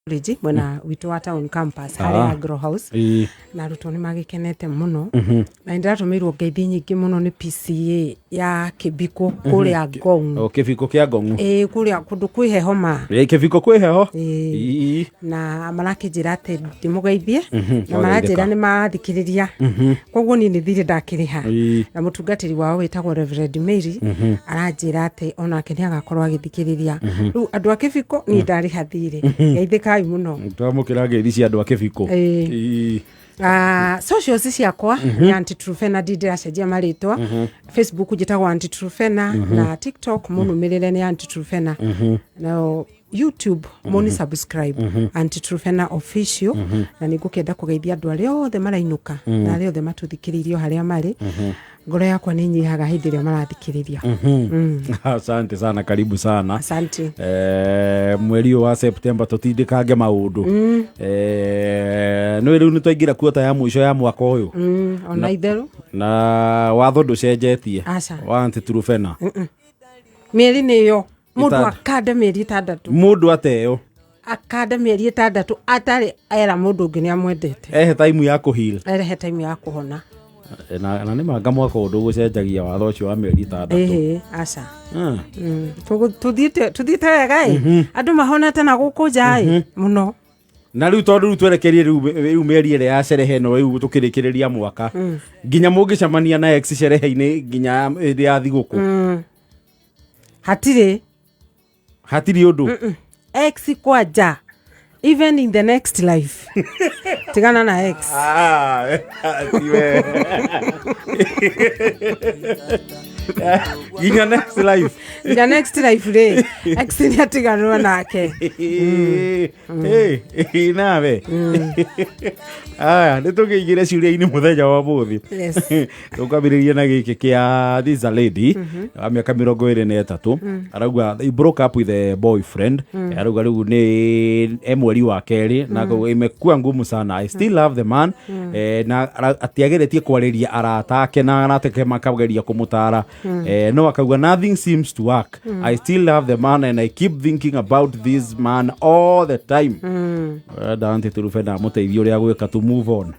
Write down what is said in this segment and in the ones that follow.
College mwena witũ wa town campus harĩa Agro House. Na arutwo nĩ magĩkenete mũno na nĩ ndĩratũmĩirwo ngeithi nyingĩ mũno nĩ PCA ya Kĩbiko kũrĩa Ngong. O Kĩbiko kĩa Ngong'u. Ĩĩ, kũrĩa kũndũ kwĩ heho ma. Ĩ, Kĩbiko kwĩ heho. Ĩĩ. Na marakĩnjĩra atĩ ndĩmũgeithie na Wageithĩka. maranjĩra nĩ marathikĩrĩria, koguo niĩ nĩ thirĩ ndakĩrĩha. Na mũtungatĩri wao wĩtagwo Reverend Mary aranjĩra atĩ onake nĩ agakorwo agĩthikĩrĩria. Rĩu andũ a Kĩbiko, niĩ ndarĩha thirĩ, geithĩkai mũno. Twamũkĩra ngeithi cia andũ a Kĩbiko. Socials ciakwa nĩ Aunty Trufena, ndi ndĩracenjia marĩtwa. Facebook njĩtagwo Aunty Trufena, na TikTok mũnũmĩrĩre nĩ Aunty Trufena, na YouTube mũni subscribe Aunty Trufena Official. Na nĩ ngũkĩenda kũgeithia andũ arĩa othe marainũka na arĩa othe matũthikĩrĩirie o harĩa marĩ. Ngoro yakwa nĩ nyihaga hĩndĩ ĩrĩa marathikĩrĩria. Asante sana, karibu sana. Asante. Mweri ũyũ wa September tũtindĩkange maũndũ. Nĩ rĩu nĩ twaingĩra kuota ya mũico ya mwaka ũyũ. Ona itherũ. Na watho ndũcenjetie. Aca. Wa Aunty Trufena. Mĩeri nĩyo mũndũ akande mĩeri 6. Mũndũ ateo. Akande mĩeri 6 atarĩ era mũndũ ũngĩ nĩ amwendete. Ehe time ya kũheal. Erehe time ya kũhona. Na nĩ manga mwaka ũyũ ndũgũcenjagia watho ũcio wa mĩeri 6. Ĩhĩ, aca. Tũthiĩte wega ĩ, andũ mahonete na gũkũ nja ĩ mũno. Na rĩu tondũ rĩu twerekerie rĩu mĩeri ĩrĩa ya cerehe ĩno, rĩu tũkĩrĩkĩrĩria mwaka, nginya mũngĩcemania na ex cerehe-inĩ nginya hĩndĩ ya thigũkũ, Hatirĩ. Hatirĩ ũndũ. Ex kwanja, even in the next life, tigana na ex. Ah, ti we. Nginya next life. In the next life rĩ, ex nĩ atiganwo nake. Hey, nawe aya nä tå gä igä re ciũria-inĩ mũthenya wa mũthĩ. Tũkwambĩrĩria na gĩkĩ kĩa this is a lady wa mĩaka 23, arauga they broke up with a boyfriend. Arauga rĩu nĩ e mweri wa kerĩ na imekuwa ngumu sana. I still love the man. Na atiageretie kwarĩria arata ake na arata ake makageria kũmũtara, no akauga nothing seems to work. I still love the man and I keep thinking about this man all the time. Enda Aunty Trufena amũteithie ũrĩa gwĩka to move on.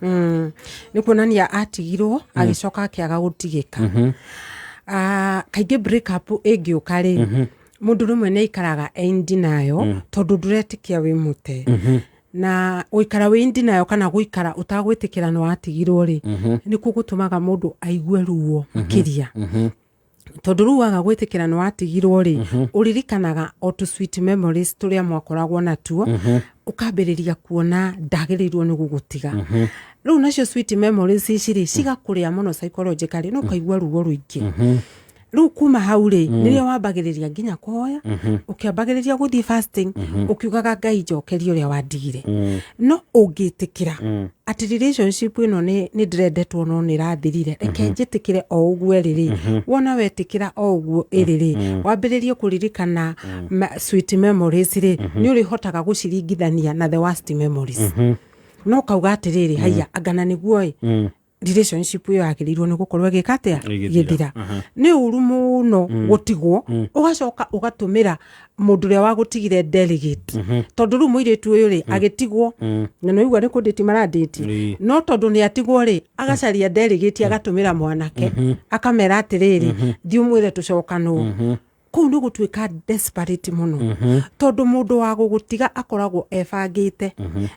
Nĩ kuonania atigirwo agĩcoka akĩaga gũtigĩka. Ah, kaingĩ break up ĩngĩũka rĩ, mũndũ rĩmwe nĩ aikaraga in denial tondũ ndũretĩkia wĩ mũte, na gũikara wĩ in denial kana gũikara ũtagwĩtĩkĩra nĩ watigirwo rĩ, nĩkuo gũtũmaga mũndũ aigue ruo makĩria, tondũ rĩu waga gwĩtĩkĩra nĩ watigirwo rĩ, ũririkanaga o tũ sweet memories tũrĩa mwakoragwo natuo, ũkambĩrĩria kuona ndagĩrĩirwo nĩ gũgũtiga. Rĩu nacio sweet memories ici rĩ, cigakũrĩa mũno psychologically na ũkaigua ruo rũingĩ. Rĩu kuma hau rĩ, nĩrĩo wambagĩrĩria nginya kũhoya, ũkĩambagĩrĩria gũthiĩ fasting, ũkiugaga Ngai njokerie ũrĩa wandigire. No ũngĩtĩkĩra atĩ relationship ĩno nĩ ndĩrendetwo no nĩ ĩrathirire, reke njĩtĩkĩre o ũguo ĩrĩ rĩ, wona wetĩkĩra o ũguo ĩrĩ rĩ, wambĩrĩrie kũririkana sweet memories rĩ, nĩ ũrĩhotaga gũciringithania na the worst memories, no ũkauga atĩrĩrĩ, haiya, angana nĩguo ĩ relationship ĩyo yagĩrĩirwo nĩ gũkorwo ĩgĩka atĩa? Ĩgĩthira. Ĩgĩthira. Nĩ ũru mũno gũtigwo ũgacoka ũgatũmĩra mũndũ ũrĩa wagũtigire delegate, tondũ rĩu mũirĩtu ũyũ rĩ, agĩtigwo na nĩwaigua nĩ kũndĩti marandĩti, no tondũ nĩ atigwo rĩ, agacaria delegate, agatũmĩra mwanake, akamera atĩrĩrĩ, thiĩ ũmwĩre tũcokanwo. Kũu nĩ gũtuĩka desperate mũno, tondũ mũndũ wa gũgũtiga akoragwo ebangĩte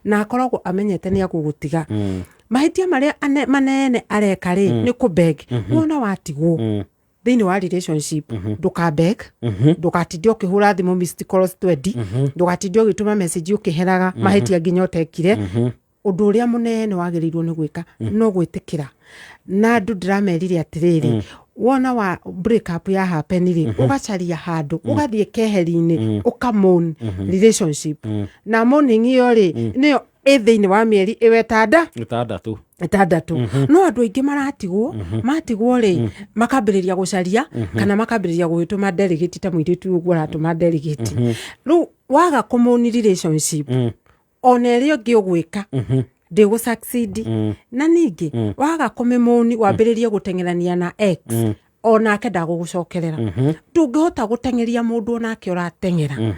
na akoragwo amenyete nĩ agũgũtiga. Mahĩtia marĩa manene areka rĩ, nĩ kũbeg. Wona watigwo thĩinĩ wa relationship, ndũkabeg, ndũgatinde ũkĩhũra thimũ missed calls 20, ndũgatinde ũgĩtũma message ũkĩheraga mahĩtia nginya ũtekire. Ũndũ ũrĩa mũnene wagĩrĩirwo nĩ gwĩka no gwĩtĩkĩra. Na andũ ndĩramerire atĩrĩrĩ, wona wa break up ya happen rĩ, ũgacaria handũ ũgathiĩ keheri-inĩ, ũkamourn relationship, na mourning ĩyo rĩ, nĩyo ĩ thĩinĩ wa mĩeri ĩyo ĩtanda 6. 6. No andũ aingĩ maratigwo, matigwo rĩ, makambĩrĩria gũcaria kana makambĩrĩria gũgĩtũma delegate, ta mũirĩtu ũguo aratũma delegate. Rĩu waga kũmourn relationship, ona ĩrĩa ũngĩ ũgwĩka ndĩgũ succeed. Na ningĩ waga kũmĩmourn, wambĩrĩrie gũteng'erania na ex, onake ndagũgũcokerera. Ndũngĩhota gũteng'eria mũndũ onake ũrateng'era.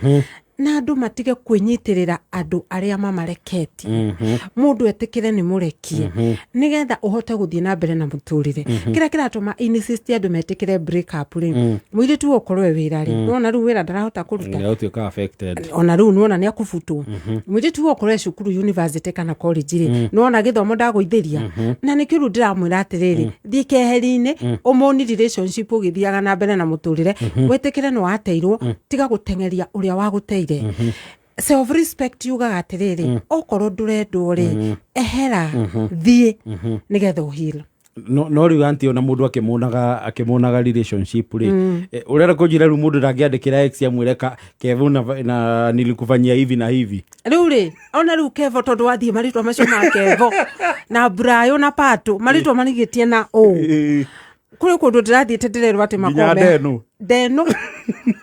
Na andũ matige kwĩnyitĩrĩra andũ arĩa mamareketie. Mũndũ etĩkĩre nĩ mũrekie, nĩgetha ũhote gũthiĩ na mbere na mũtũrĩre. Kĩrĩa kĩratũma insist andũ metĩkĩre break up rĩ, mũirĩtu ũkorwo e wĩra rĩ, nĩwona rĩu wĩra ndarahota kũruta. Nĩũtuĩka affected. Ona rĩu nĩwona nĩ akũbutwo. Mũirĩtu ũkorwo e cukuru, university kana college rĩ, nĩwona gĩthomo ndagũithĩria. Na nĩkĩo rĩu ndĩramwĩra atĩrĩrĩ, thiĩ keheri-inĩ, ũmoni relationship ũgĩthiaga na mbere na mũtũrĩre, wĩtĩkĩre nĩ wateirwo, tiga gũteng'eria ũrĩa wagũteire. Self respect yugaga atĩrĩrĩ, okorwo ndũrendwo rĩ, ehera, thiĩ nĩgetha ũheal. No rĩu anti, ona mũndũ akĩmuonaga relationship rĩ, ũrenda kũnjĩra rĩu mũndũ ndangĩandĩkĩra ex amwĩre Kevo na nilikufanyia hivi na hivi? Rĩu rĩ, ona rĩu Kevo, tondũ wathiĩ marĩtwa macio ma Kevo na Brayo na Pato, marĩtwa marigĩtie na ũ, kũrĩ kũndũ ndĩrathiĩte ndĩrerwo atĩ nginya makoragwo ndenu. Ndenu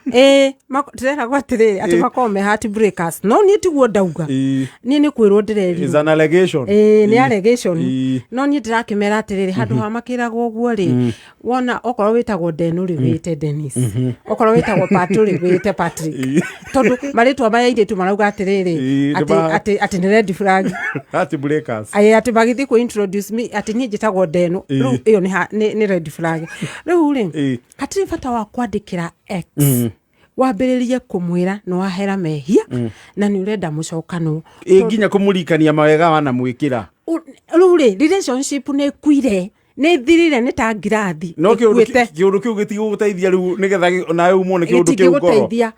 ĩĩ, ndĩreragwo atĩrĩrĩ atĩ makoragwo me heart breakers, no niĩ tiguo ndauga. Niĩ nĩ kwĩrwo ndĩrerirwo. Is an allegation. Ĩĩ, nĩ allegation. No niĩ ndĩrakĩmera atĩrĩrĩ, handũ ha makĩragwo ũguo rĩ, wona okorwo wĩtagwo Ndenu rĩ, wĩte Denis, okorwo wĩtagwo Pato rĩ, wĩte Patrick, tondũ marĩtwa maya airĩtu marauga atĩrĩrĩ, atĩ nĩ red flag. Heart breakers. Aĩ, atĩ magĩthiĩ kũ introduce me atĩ niĩ njĩtagwo Ndenu, rĩu ĩyo nĩ red flag rĩu rĩ. Hatirĩ bata wa kwandĩkĩra ex wambĩrĩrie kũmwĩra nĩ wahera mehia na nĩ ũrenda mũcokanwo. Ĩ nginya kũmũrikania mawega wanamwĩkĩra. Rĩu rĩ, relationship nĩ ĩkuire, nĩ thirire, nĩ ta ngirathi No kĩũndũ ĩkuĩte. Kĩũndũ kĩu gĩtigũgũteithia rĩu nĩgetha nawe umwo nĩ kĩũndũ kĩu ngoro. Gĩtingĩgũteithia.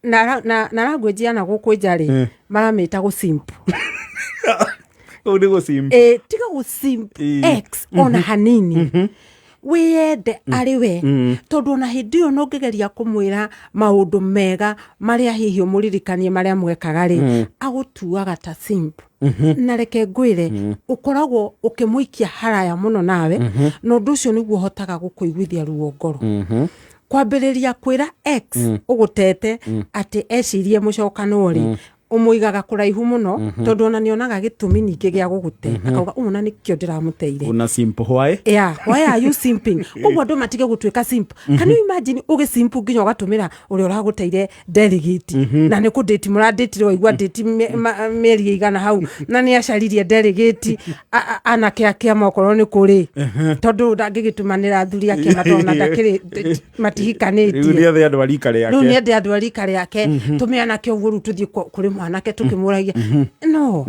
Na language ya na gũkũ nja rĩ, maramĩta gũsimp. Kũu nĩ gũsimp. Ĩ, tiga gũsimp ex ona hanini, wĩyende arĩ we, tondũ ona hĩndĩ ĩyo no ngĩgeria kũmwĩra maũndũ mega marĩa hihi ũmũririkanie marĩa mwekaga rĩ, agũtuaga ta simp. Na reke ngwĩre, ũkoragwo ũkĩmũikia haraya mũno nawe, na ũndũ ũcio nĩguo ũhotaga gũkũiguithia ruo ngoro. Kwambĩrĩria kwĩra ex ũgũtete atĩ ecirie mũcokanwo rĩ, ũmũigaga kũraihu mũno, tondũ ona nĩonaga gĩtũmi ningĩ gĩa gũgũte, akauga ũũ na nĩkĩo ndĩramũteire. Una simp why? Yeah, why are you simping? Koguo andũ matige gũtuĩka simp. Can you imagine ũgĩsimp nginya ũgatũmĩra ũrĩa ũragũteire delegate, na nĩ kũndĩti mũrandĩtire, waigua ndĩti mĩeri ĩigana hau, na nĩ acaririe delegate anake a kĩama okorwo nĩ kũrĩ, tondũ ndangĩgĩtũmanĩra athuri a kĩama tondũ ona ndakĩrĩ matihikanĩtie. Rĩu nĩ othe andũ a rika Rĩu rĩake. Nĩ ende andũ a rika rĩake, tũme anake ũguo, rĩu tũthiĩ kũrĩ mwanake tũkĩmũragia. No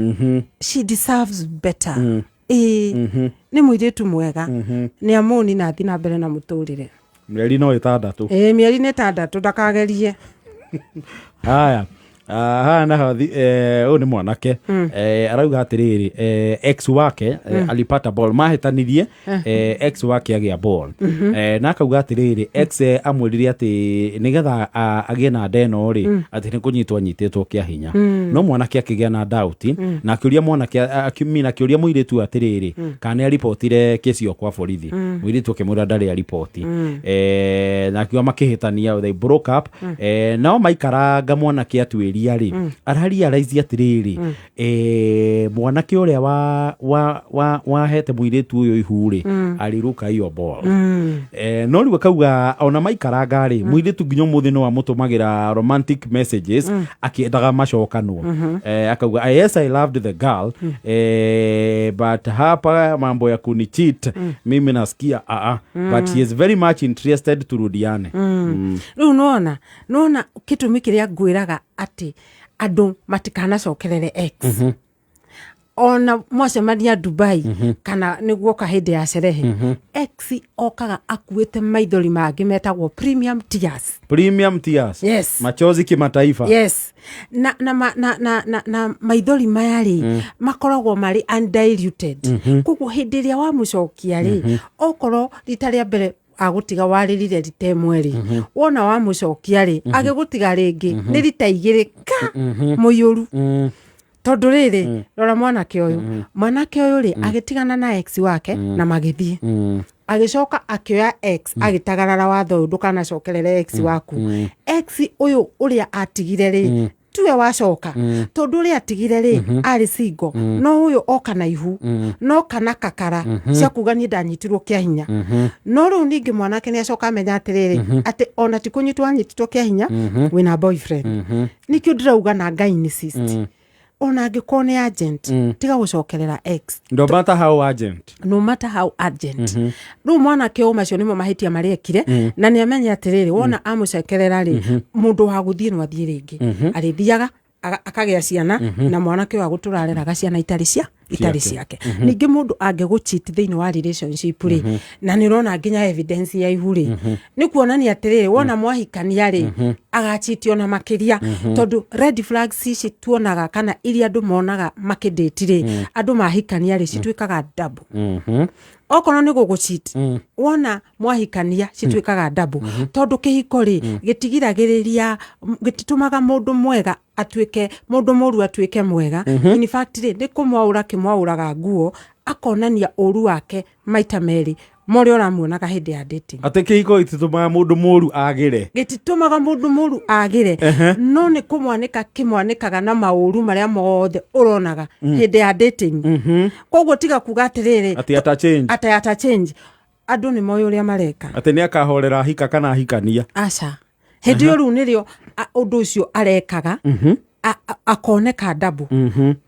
she deserves better. Ĩĩ, nĩ mũirĩtu mwega, nĩ amũni na athiĩ na mbere na mũtũrĩre. Mĩeri no 6. Ĩĩ, mĩeri nĩ 6, ndakagerie. Haya. Ah, haha naho ũyũ nĩ mwanake, arauga atĩrĩrĩ, ex wake alipata ball, mahĩtanirie, ex wake agĩa ball, na akauga atĩrĩrĩ, ex amwĩrire atĩ nĩgetha agĩe na nda ĩno rĩ, atĩ nĩ kũnyitwo anyitĩtwo kĩa hinya. No mwanake akĩgĩa na doubt na akĩũria mwanake mina akĩũria mũirĩtu atĩrĩrĩ, kana nĩ aripotire kesi ĩyo kwa borithi. Mũirĩtu akĩmwĩra ndarĩ aripoti, na akiuga makĩhĩtania, they broke up, no maikaranga mwanake atuĩria rĩ, ararealize atĩrĩrĩ, mwanake ũrĩa wa wahete mũirĩtu ũyũ ihu rĩ, aliruka hiyo ball. No rĩu akauga ona maikaranga rĩ, mũirĩtu nginya ũmũthĩ no amũtũmagĩra romantic messages akĩendaga macokanwo. Akauga, "Yes, I loved the girl, but hapa mambo ya kunicheat mimi nasikia but he is very much interested turudiane." Rĩu nona gĩtũmi kĩrĩa ngwĩraga atĩ andũ matikanacokerere ex, ona mwacemania Dubai kana nĩguoka hĩndĩ ya sherehe, ex okaga akuĩte maithori mangĩ metagwo premium tears. Premium tears. Yes. Machozi kimataifa. Yes, na maithori maya rĩ, makoragwo marĩ undiluted. Koguo hĩndĩ ĩrĩa wamũcokia rĩ, okorwo rita rĩa mbere agũtiga warĩrire rita ĩmwe rĩ, wona wamũcokia rĩ, agĩgũtiga rĩngĩ nĩ rita 2 ka mũiyũru. Tondũ rĩrĩ, rora mwanake ũyũ, mwanake ũyũ rĩ, agĩtigana na ex wake na magĩthiĩ, agĩcoka akĩoya ex, agĩtagarara watho ũyũ, ndũkanacokerere ex waku. Ex ũyũ ũrĩa atigire rĩ, Tiwe wacoka, tondũ ũrĩa atigire rĩ arĩ single, no ũyũ oka na ihu, no kana kakara cia kuga niĩ ndanyitirwo kĩa hinya. No rĩu ningĩ mwanake nĩ acoka amenya atĩrĩrĩ, atĩ ona ti kũnyitwo anyitĩtwo kĩa hinya, wĩna boyfriend. Nĩkĩo ndĩrauga na Ngai insist, ona angĩkorwo nĩ agent, tiga gũcokerera ex. No matter how urgent. No matter how urgent. Rĩu mwanake ũyũ, macio nĩmo mahĩtia marĩa ekire, na nĩ amenye atĩrĩrĩ, wona amũcekerera rĩ, mũndũ wa gũthiĩ no athiĩ rĩngĩ, arĩthiaga akagĩa ciana na mwanake ũyũ agũtũra areraga ciana itarĩ ciake. Ningĩ mũndũ angĩgũcheat thĩinĩ wa relationship rĩ, na nĩ ũrona nginya evidence ya ihu rĩ, nĩ kuonania atĩrĩrĩ, wona mwahikania rĩ, agachitio na makĩria, tondũ red flags ici tuonaga kana iria andũ monaga makĩdate rĩ, andũ mahikania rĩ, cituĩkaga double. Okorwo nĩ gũgũcheat, wona mwahikania cituĩkaga double, tondũ kĩhiko rĩ, gĩtigiragĩrĩria, gĩtitũmaga mũndũ mwega atuĩke mũndũ mũru atuĩke mwega. In fact rĩ, nĩ kũmwaũra kĩmwaũraga nguo, akonania ũru wake maita merĩ morĩa ũramuonaga hĩndĩ ya dating. Atĩ kĩhiko gĩtitũmaga mũndũ mũru agĩre? Gĩtitũmaga mũndũ mũru agĩre, no nĩ kũmwanĩka kĩmwanĩkaga na maũru marĩa mothe ũronaga hĩndĩ ya dating. Koguo tiga kuga atĩrĩrĩ, atĩ ata change. Atĩ ata change. Andũ nĩ moĩ ũrĩa mareka. Atĩ nĩ akahorera ahika kana ahikania? Aca, hĩndĩ ĩyo rĩu nĩrĩo ũndũ ũcio arekaga akoneka double.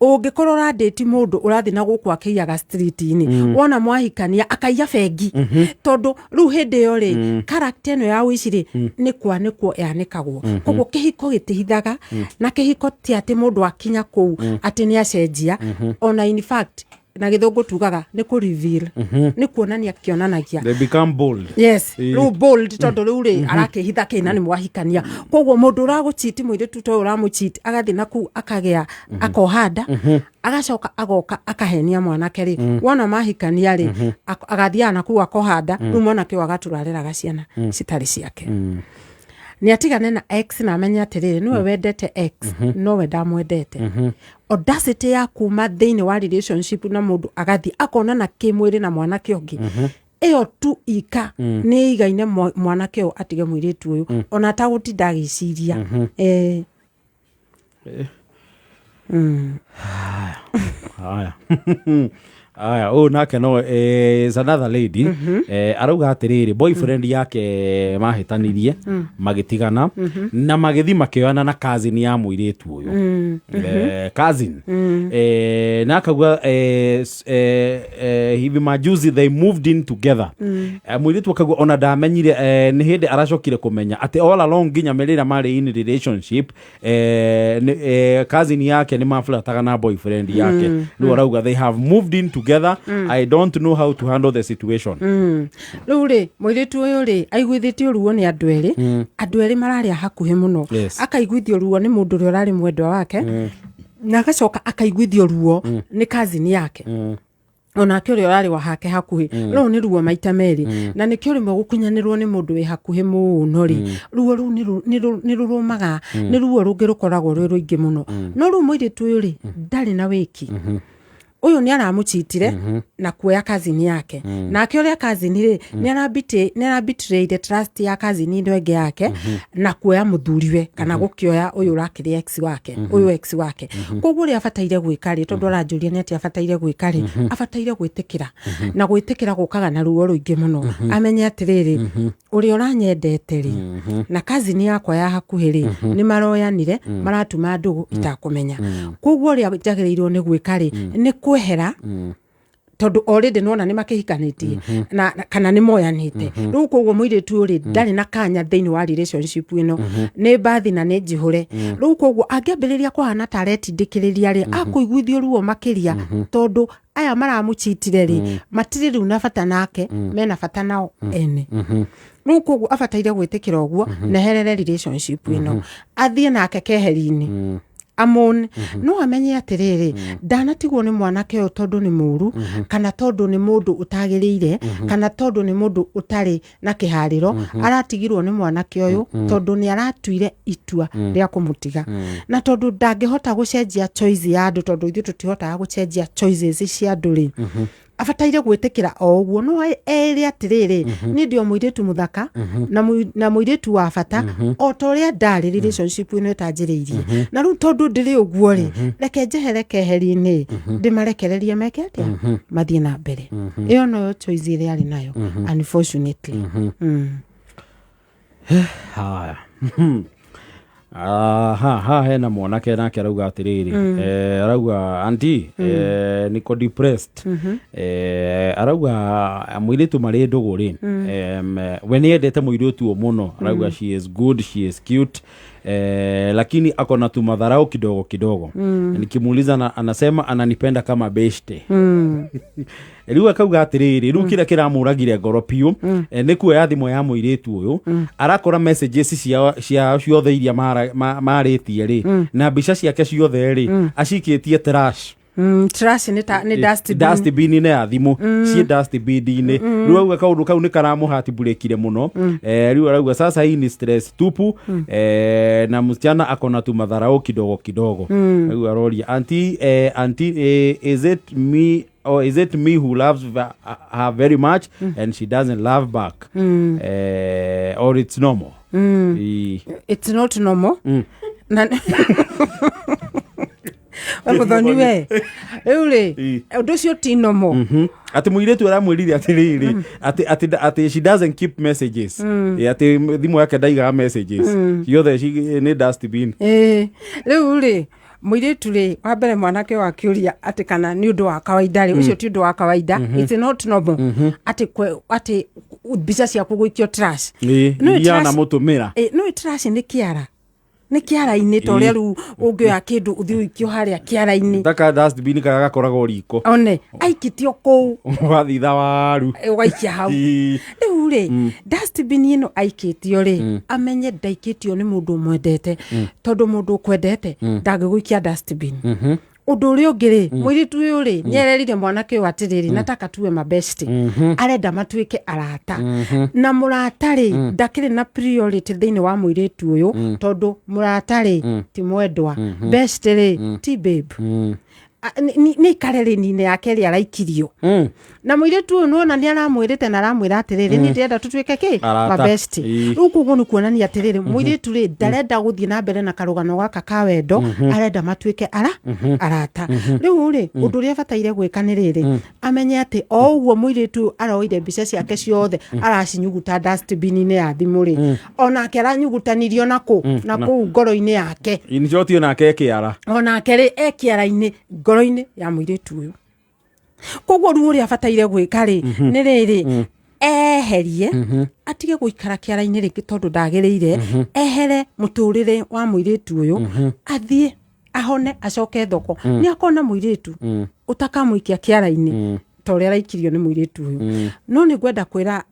Ũngĩkorwo ũradate mũndũ ũrathiĩ na gũkũ akĩiyaga street-inĩ, wona mwahikania akaiya bengi, tondũ rĩu hĩndĩ ĩyo rĩ, character ĩno ya ũici rĩ, nĩ kwanĩkwo yanĩkagwo. Koguo kĩhiko gĩtihithaga, na kĩhiko ti atĩ mũndũ akinya kũu atĩ nĩ acenjia. Ona in fact, na Gĩthũngũ tugaga nĩ kũ reveal, nĩ kuonania kĩonanagia. They become bold. Yes, rĩu bold, tondũ rĩu rĩ, arakĩhitha kĩna nĩ mwahikania. Koguo mũndũ ũragũcheat, mũirĩtu ta ũyũ ũramũcheat, agathiĩ na kũu akagĩa, akoha nda, agacoka agoka akahenia mwanake rĩ, wona mahikania rĩ, agathiaga na kũu akoha nda. Rĩu mwanake ũyũ agatũrareraga ciana citarĩ ciake. Nĩ atigane na ex na amenye atĩrĩrĩ, nĩwe wendete ex, nowe ndamwendete. Audacity ya kuma thĩinĩ wa relationship na mũndũ agathiĩ akonana kĩmwĩrĩ na mwanake ũngĩ, ĩyo tu ika nĩ igaine mwanake ũyũ atige mũirĩtu ũyũ ona atagũtinda agĩciria. Haya aya, ũyũ nake no is another lady. Arauga atĩrĩrĩ, boyfriend yake mahĩtanirie, magĩtigana na magĩthi makĩoyana na cousin ya mũirĩtu ũyũ, cousin, na akauga hivi majuzi they moved in together. Mũirĩtu akauga ona ndamenyire, nĩ hĩndĩ aracokire kũmenya atĩ all along nginya rĩrĩa marĩ in relationship, cousin yake nĩ maflataga na boyfriend yake. Rĩu arauga they have moved in together. I don't know how to handle the situation. Rĩu rĩ, mũirĩtu ũyũ rĩ, aiguithĩtio ruo nĩ andũ erĩ, andũ erĩ mararĩa hakuhĩ mũno. Akaiguithio ruo nĩ mũndũ ũrĩa ũrarĩ mwendwa wake, na agacoka akaiguithio ruo nĩ cousin yake, onake ũrĩa ũrarĩ wa hake hakuhĩ. Rũu nĩ ruo maita merĩ, na nĩkĩo rĩmwe gũkunyanĩrwo nĩ mũndũ wĩ hakuhĩ mũno rĩ, ruo rũu nĩ rũrũmaga, nĩ ruo rũngĩ rũkoragwo rwĩ rũingĩ mũno. No rĩu mũirĩtu ũyũ rĩ, ndarĩ na wĩki. Ũyũ nĩ aramũcheatire na kuoya cousin yake, nake ũrĩa cousin rĩ, nĩ arabetrayire trust ya cousin ĩno ĩngĩ yake na kuoya mũthuriwe, kana gũkĩoya ũyũ ũrakĩrĩ ex wake, ũyũ ex wake. Koguo ũrĩa abataire gwĩka rĩ, tondũ aranjũria nĩ atĩ abataire gwĩka rĩ, abataire gwĩtĩkĩra, na gwĩtĩkĩra gũkaga na ruo rũingĩ mũno. Amenye atĩrĩrĩ, ũrĩa ũranyendete rĩ, na cousin yakwa ya hakuhĩ rĩ, nĩ maroyanire, maratuma ndũgũ itakũmenya. Koguo ũrĩa njagĩrĩirwo nĩ gwĩka rĩ, nĩ kwehera, tondũ already nona nĩ makĩhikanĩtie na kana nĩ moyanĩte rĩu. Koguo mũirĩtu ũyũ rĩ, ndarĩ na kanya thĩinĩ wa relationship ĩno, nĩ mbathi na nĩ njihũre rĩu. Koguo angĩambĩrĩria kũhana ta aretindĩkĩrĩria rĩ, akũiguithio ruo makĩria, tondũ aya maramũcheatire rĩ, matirĩ rĩu na bata nake, mena bata nao ene rĩu. Koguo abataire gwĩtĩkĩra ũguo, neherere relationship ĩno, athiĩ nake keheri-inĩ amon. No amenye atĩrĩrĩ, ndanatigwo nĩ mwanake ũyũ tondũ nĩ mũru, kana tondũ nĩ mũndũ ũtagĩrĩire, kana tondũ nĩ mũndũ ũtarĩ na kĩharĩro. Aratigirwo nĩ mwanake ũyũ tondũ nĩ aratuire itua rĩa kũmũtiga, na tondũ ndangĩhota gũcenjia choice ya andũ, tondũ ithuĩ tũtihotaga gũcenjia choices cia andũ rĩ. Abataire gwĩtĩkĩra o ũguo, no erĩ atĩrĩrĩ, niĩ ndĩ o mũirĩtu mũthaka na mũirĩtu wa bata o ta ũrĩa ndarĩ relationship ĩno ĩtanjĩrĩirie, na rĩu tondũ ndĩrĩ ũguo rĩ, reke njehere keheri-inĩ, ndĩmarekererie meke atĩa, mathiĩ na mbere. Ĩyo noyo choice ĩrĩa arĩ nayo, unfortunately. Haya. Aha, haha hena mwanake nake arauga atĩrĩrĩ, arauga, "Auntie, niko depressed." Arauga mũirĩtu marĩ ndũgũ rĩ, we nĩ endete mũirĩtu ũyũ mũno. Arauga she is good, she is cute, lakini ako na tumadharau kidogo kidogo. Nikimuuliza anasema ananipenda kama beshte. Rĩu akauga atĩrĩrĩ, rĩu kĩrĩa kĩramũragire ngoro piũ, nĩ kuoya thimũ ya mũirĩtu ũyũ, arakora messages cia ciothe iria marĩtie rĩ, na mbica ciake ciothe rĩ, acikĩtie trash. Trash nĩ ta nĩ dustbin. Dustbin-inĩ ya thimũ, ciĩ dustbin-inĩ. Rĩu auga kaũndũ kau nĩ karamũhatibũrĩkire mũno. Rĩu arauga sasa hii ni stress tupu, na msichana akona tu madharau kidogo kidogo. Rĩu aroria, "Auntie, auntie, is it me or is it me who loves her very much and she doesn't love back, or it's normal?" It's not normal. Na we mũthoni, we rĩu rĩ, ũndũ ũcio ti normal. Atĩ mũirĩtu aramwĩrire atĩrĩrĩ, atĩ she doesn't keep messages. Atĩ thimũ yake ndaigaga messages ciothe, nĩ dustbin. Ĩĩ, rĩu rĩ, mũirĩtu rĩ, wa mbere mwanake ũyũ akĩũria atĩ kana nĩ ũndũ wa kawaida rĩ, ũcio ti ũndũ wa kawaida. It's not normal atĩ atĩ mbica ciaku gũikio trash. Nĩ iria anamũtũmĩra. Nĩ trash nĩ kĩara, nĩ kĩara-inĩ, ta ũrĩa rĩu ũngĩoya kĩndũ ũthiĩ ũikio harĩa kĩara-inĩ. Taka dustbin karĩa gakoragwo riko. One aikĩtio kũu. Wathitha waru. Ũgaikia hau. Rĩu rĩ, dustbin ĩno aikĩtio rĩ, amenye ndaikĩtio nĩ mũndũ ũmwendete, tondũ mũndũ ũkwendete ndangĩgũikia dustbin. Ũndũ ũrĩa ũngĩ rĩ, mũirĩtu ũyũ rĩ, nĩ ererire mwanake ũyũ atĩrĩrĩ, nataka tuwe mabesti. Arenda matuĩke arata, na mũrata rĩ, ndakĩrĩ na priority thĩinĩ wa mũirĩtu ũyũ, tondũ mũrata rĩ, ti mwendwa, best rĩ, ti babe. Nĩ ikare rĩni-inĩ yake ĩrĩa araikirio. Na mũirĩtu ũyũ nĩwona nĩ aramwĩrĩte na aramwĩra atĩrĩrĩ, niĩ ndĩrenda tũtuĩke kĩ? Arata. Mabesti. Rĩu koguo nĩ kuonania atĩrĩrĩ, mũirĩtu rĩ, ndarenda gũthiĩ na mbere na karũgano gaka ka wendo, arenda matuĩke arata. Rĩu rĩ, ũndũ ũrĩa abataire gwĩka nĩ rĩrĩ, amenye atĩ o ũguo mũirĩtu ũyũ aroire mbica ciake ciothe aracinyuguta dustbin-inĩ ya thimũ rĩ, onake aranyugutanirio na kũ na kũu ngoro-inĩ yake. In short, onake kĩara. Onake rĩ, e kĩara-inĩ ngoro-inĩ ya mũirĩtu ũyũ. Koguo rĩu ũrĩa abataire gwĩka rĩ, nĩ rĩrĩ, eherie, atige gũikara kĩara-inĩ rĩngĩ, tondũ ndagĩrĩire. Ehere mũtũrĩre wa mũirĩtu ũyũ, athiĩ ahone, acoke thoko, nĩ akona mũirĩtu ũtakamũikia kĩara-inĩ ta ũrĩa araikirio nĩ mũirĩtu ũyũ. No nĩ ngwenda kwĩra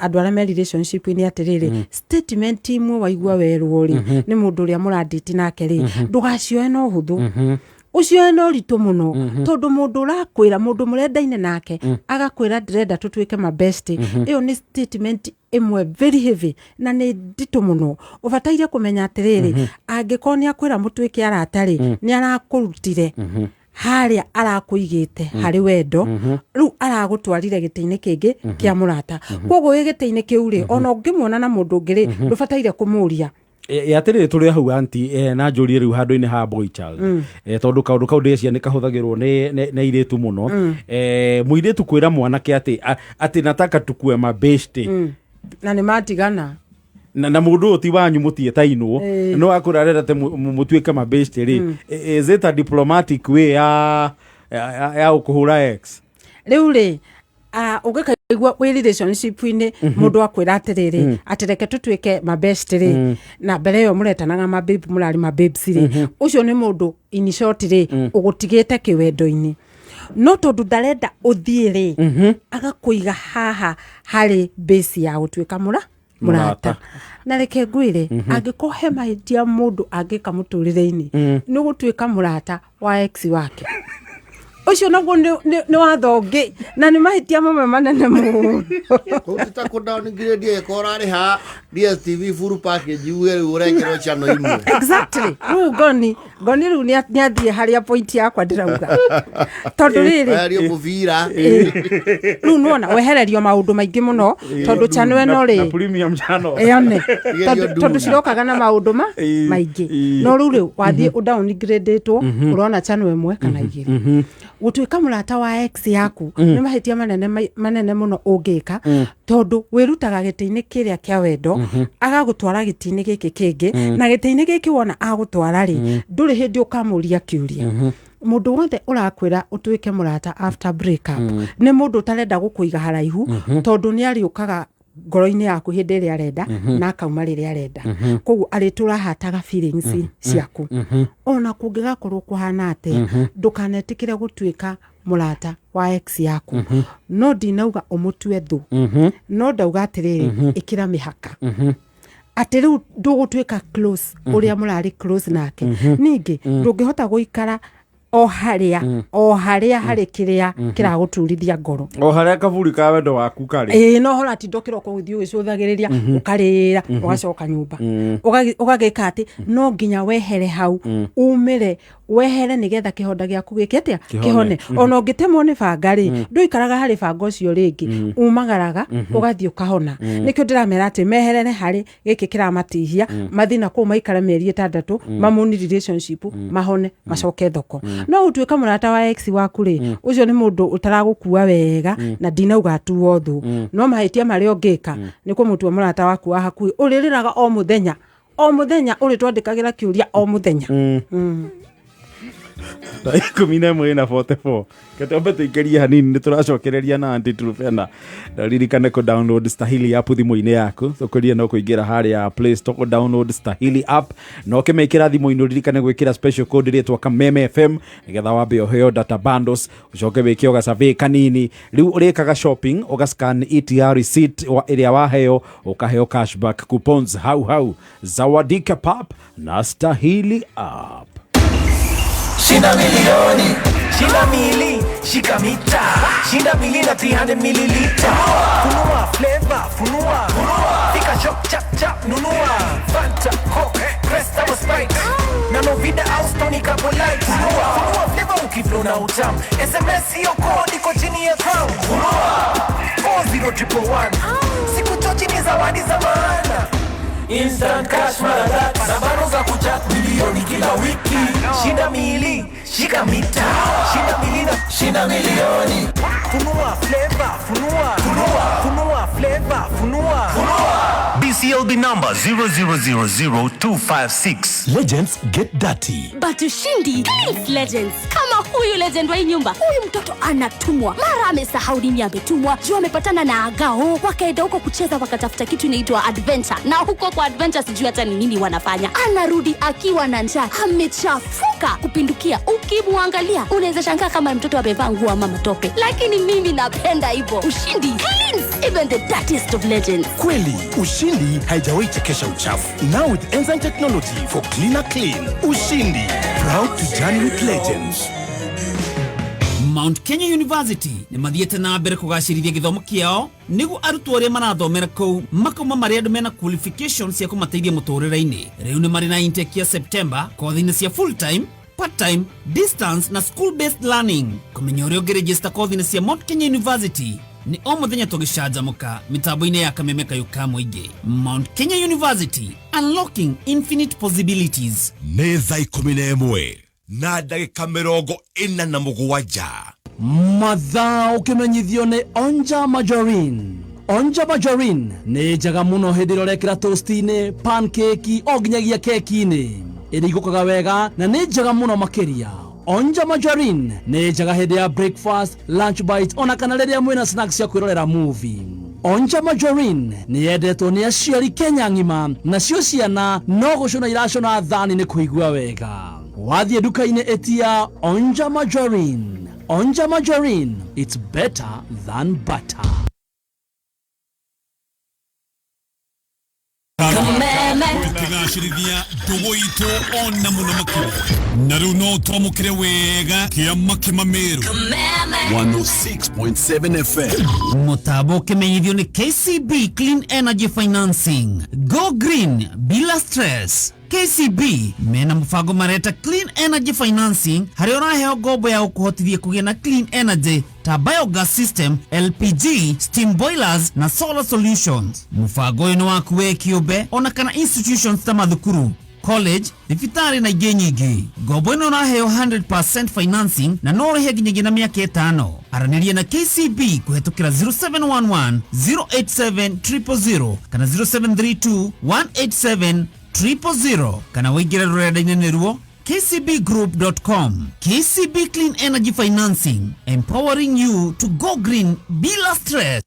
andũ arĩa me relationship-inĩ atĩrĩrĩ, statement imwe waigua werwo rĩ, nĩ mũndũ ũrĩa mũrandĩti nake rĩ, ndũgacioe na ũhũthũ, ũcioe na ũritũ mũno, tondũ mũndũ ũrakwĩra, mũndũ mũrendaine nake agakwĩra ndĩrenda tũtuĩke mabesti, ĩyo nĩ statement ĩmwe very heavy na nĩ nditũ mũno. Ũbataire kũmenya atĩrĩrĩ, angĩkorwo nĩ akwĩra mũtuĩke arata rĩ, nĩ arakũrutire harĩa arakũigĩte harĩ wendo, rĩu aragũtwarire gĩtĩ-inĩ kĩngĩ kĩa mũrata. Koguo wĩ gĩtĩ-inĩ kĩu rĩ, ona ũngĩmuona na mũndũ ũngĩ rĩ, ndũbataire kũmũria. Atĩrĩrĩ, tũrĩ hau, auntie, na njũrie rĩu handũ-inĩ ha boy child, tondũ kaũndũ kau ndĩreciria nĩ kahũthagĩrwo nĩ airĩtu mũno. Mũirĩtu kwĩra mwanake atĩ nataka tukue mabeshte. Na nĩ matigana. Na mũndũ ũyũ ti wanyu, mũtiĩtainwo, no akwĩra arenda atĩ mũtuĩke mabeshte rĩ, is it a diplomatic way ya gũkũhũra ex? Rĩu rĩ, ũngĩkaigua wĩ relationship-inĩ, mũndũ akwĩra atĩrĩrĩ, atĩ reke tũtuĩke mabest rĩ, na mbere ĩyo mũretanaga mababe, mũrarĩ mababes rĩ, ũcio nĩ mũndũ in short rĩ, ũgũtigĩte kĩwendo-inĩ, no tondũ ndarenda ũthiĩ rĩ, agakũiga haha harĩ base ya gũtuĩka mũrata. Mũrata. Na reke ngwĩre, angĩkorwo he mahĩtia mũndũ angĩka mũtũrĩre-inĩ, nĩ gũtuĩka mũrata wa ex wake. Ũcio naguo nĩ watho ũngĩ na nĩ mahĩtia mamwe manene mũno. Kũu ti ta kũ downgrade ĩko ũrarĩha DSTV full package uge rĩu ũrekĩrwo channel imwe. Exactly. Rĩu ngoni rĩu nĩathiĩ harĩa point yakwa ndĩrauga, tondũ rĩrĩ Weherio mũbira. Rĩu nĩwona wehererio maũndũ maingĩ mũno, tondũ channel ĩno na rĩ premium channel. Yone. Igerio Tondũ ndune. cirokaga na maũndũ ma maingĩ, no rĩu rĩ wathiĩ ũdowngrade-ĩtwo, ũrona channel ĩmwe kana igĩrĩ. Gũtuĩka mũrata wa ex yaku nĩ mahĩtia manene manene mũno ũngĩka, tondũ wĩrutaga gĩtĩ-inĩ kĩrĩa kĩa wendo, agagũtwara gĩtĩ-inĩ gĩkĩ kĩngĩ, na gĩtĩ-inĩ gĩkĩ wona agũtwara rĩ, ndũrĩ hĩndĩ ũkamũria kĩũria. Mũndũ wothe ũrakwĩra ũtuĩke mũrata after break up nĩ mũndũ ũtarenda gũkũiga haraihu, tondũ nĩ arĩũkaga ngoro-inĩ yaku hĩndĩ ĩrĩa arenda na akauma rĩrĩa arenda. Koguo arĩtũrahataga feelings ciaku. Ona kũngĩgakorwo kũhana atĩa, ndũkanetĩkĩre gũtuĩka mũrata wa ex yaku. No ndinauga ũmũtue thũ, no ndauga atĩrĩrĩ, ĩkĩra mĩhaka atĩ rĩu ndũgũtuĩka close ũrĩa mũrarĩ close nake. Ningĩ ndũngĩhota gũikara o harĩa o harĩa harĩ kĩrĩa kĩragũturithia ngoro. O harĩa kaburi ka wendo waku karĩ. Ĩĩ, no hora tinda kĩroko gũthiĩ ũgĩcũthagĩrĩria, ũkarĩra, ũgacoka nyũmba. Ũgagĩka atĩ no nginya wehere hau, umĩre wehere, nĩgetha kĩhonda gĩaku gĩke atĩa? Kĩhone. Kĩhone. Ona ũngĩtemwo nĩ banga rĩ, ndũikaraga harĩ banga ũcio rĩngĩ, umagaraga ũgathiĩ ũkahona. Nĩkĩo ndĩramera atĩ meherere harĩ gĩkĩ kĩramatihia, mathiĩ na kũu maikare mĩeri 6, mamuni relationship, mahone, macoke thoko. No ũtuĩka mũrata wa ex waku rĩ, ũcio nĩ mũndũ ũtaragũkua wega. Na ndinauga atuo thũ, no mahĩtia marĩa ũngĩka nĩ kũmũtua mũrata waku wa hakuhĩ, ũrĩrĩraga o mũthenya o mũthenya, ũrĩtwandĩkagĩra kĩũria o mũthenya. Thaa 11 na 44, ketwambe tũingĩrie hanini, nĩ tũracokereria na Aunty Trufena. Na ririkane kũ download Stahili app thimũ-inĩ yaku. Tũkũrie no kũingĩra harĩa Play Store, kũ download Stahili app, na ũkĩmĩkĩra thimũ-inĩ ũririkane gwĩkĩra special code rĩtwa Kameme FM, nĩgetha wambe ũheo data bundles, ũcoke wĩke ũgasurvey kanini. Rĩu ũrĩkaga shopping, ũgascan ETR receipt ĩrĩa waheo, ũkaheo cashback coupons hau hau. Zawadika pap na Stahili app. Shinda milioni, shinda mili, shika mita, shinda mili na 300 mililita. Funua flavor, funua, fika shop chap chap nunua. Fanta, Coke, Crest au Sprite, na Novida au Stony Couple Light. Funua, funua flavor ukiflow na utam. SMS hiyo code iko chini ya crown. Funua 40111. Siku chochi ni zawadi za maana. Instant cash mara tatu na bano za kuchat milioni kila wiki. Shinda mili, shika mita, shinda mili na shinda milioni. Funua flavor, funua, funua, funua flavor, funua, funua. BCLB number 0000256. Legends get dirty. But Ushindi cleans legends. Kama huyu legend wa hii nyumba, huyu mtoto anatumwa mara amesahau nini ametumwa, juu amepatana na agao, wakaenda huko kucheza, wakatafuta kitu inaitwa adventure, na huko kwa adventure sijui hata ni nini wanafanya. Anarudi akiwa na njaa, amechafuka kupindukia. Ukimwangalia unaweza shangaa kama mtoto amevaa nguo ama matope, lakini mimi napenda hivyo. Ushindi cleans even the dirtiest of legends. Kweli, Ushindi haijawahi chekesha uchafu. Now with enzyme technology for cleaner clean. Ushindi, proud to journey with legends. Mount Kenya University nĩ mathiĩte na mbere kũgacĩrithia gĩthomo kĩao, nĩguo arutwo arĩa marathomera kũu makauma marĩ andũ mena qualification cia kũmateithia mũtũrĩre-inĩ. Rĩu nĩ marĩ na intake ya September, kothi-inĩ cia full time, part time, distance na school based learning. Kũmenya ũrĩa ũngĩregister kothi-inĩ cia Mount Kenya University nĩ o mũthenya tũgĩcanjamũka mĩtambo-inĩ ya Kameme Kayũ ka Mũingĩ. Mount Kenya University, unlocking infinite possibilities. Nĩ thaa 11 na ndagĩka 47. Mathaa ũkĩmenyithio nĩ Onja Margarine. Onja Margarine nĩ njega mũno hĩndĩ ĩrĩa ũrekĩra toast-inĩ, pancake, o nginyagia keki-inĩ. Ĩrigũkaga wega na nĩ njega mũno makĩria. Onja Margarine nĩ njega hĩndĩ ya breakfast, lunch bite, ona kana rĩrĩa mwĩna snacks cia kwĩrorera movie. Onja Margarine nĩ yendetwo nĩ aciari Kenya ng'ima, nacio ciana no gũcũna iracũna thani nĩ kũigua wega. Wathiĩ nduka-inĩ ĩtia Onja Margarine. Onja Margarine, it's better than butter. Tukigacĩrithia ndũgũ itũ ona mũno makĩria na rĩu no twamũkĩre wega kĩama kĩmamĩrũ. 106.7 FM. Mũtambo ũkĩmenyithio nĩ KCB Clean Energy Financing. Go green bila stress. KCB mena mũbango mareta Clean Energy Financing, harĩa ũraheo ngombo ya gũkũhotithia kũgĩa na clean energy ta biogas system, LPG, steam boilers na solar solutions. Mũbango ũyũ nĩ waku we kĩũmbe ona kana institutions ta mathukuru, college, thibitarĩ na ingĩ nyingĩ. Ngombo ĩno ũraheo 100% financing na no ũrĩhe nginyagia na mĩaka 5. Aranĩria na KCB kũhetũkĩra 0711 087 000 kana 0732 187 000 kana wĩingĩre rũrenda-inĩ nĩruo kcbgroup.com. KCB Clean Energy Financing, empowering you to go green bila stress.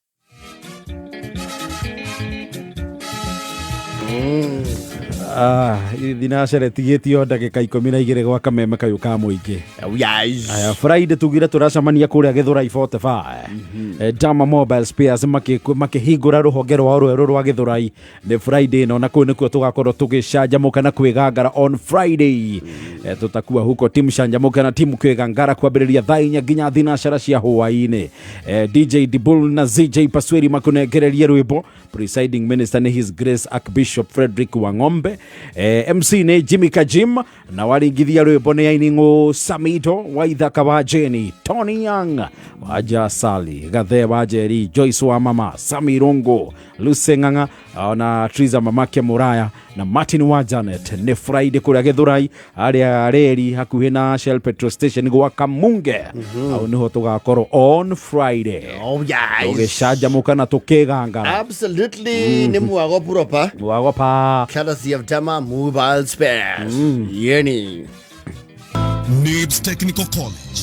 Ah, thinacere tigĩtio ndagĩka 12 gwa kameme kayũ ka mũingĩ. Yes. Aya, Friday tugire tũracemania kũrĩa Gĩthũrai 45. Dama Mobile Spares makĩhingũra rũhonge rwao rwerũ rwa Gĩthũrai nĩ Friday ĩno, na kũu nĩkuo tũgakorwo tũgĩcanjamũka na kwĩgangara on Friday. Tutakuwa huko timu canjamũka na timu kwĩgangara kwambĩrĩria thaa 4 nginya thinacara cia hwaĩ-inĩ. DJ Dibul na ZJ Pasweri makũnengererie rwĩmbo. Presiding minister nĩ His Grace Archbishop Frederick Wang'ombe. MC nĩ Jimmy Kajim na waringithia rwĩmbo nĩ aining'ũ Samito Waithaka wa Jeni, Tony Young Waja Sali Gathe wa Njeri, Joyce wa Mama, Sami Rungu, Lucy Ng'ang'a ona Triza Mamake Muraya na Martin wa Janet. Nĩ Friday kũrĩa Gĩthũrai harĩa reri hakuhĩ na Shell petrol station gwa Kamunge. Hau nĩho tũgakorwo on Friday. Oh, yes. Tũgĩcanjamũka na tũkĩgangara. Absolutely. Nĩ mwago proper. Mwago pa. Courtesy of Dama Mobile Spares. Yeni. Nibs Technical College.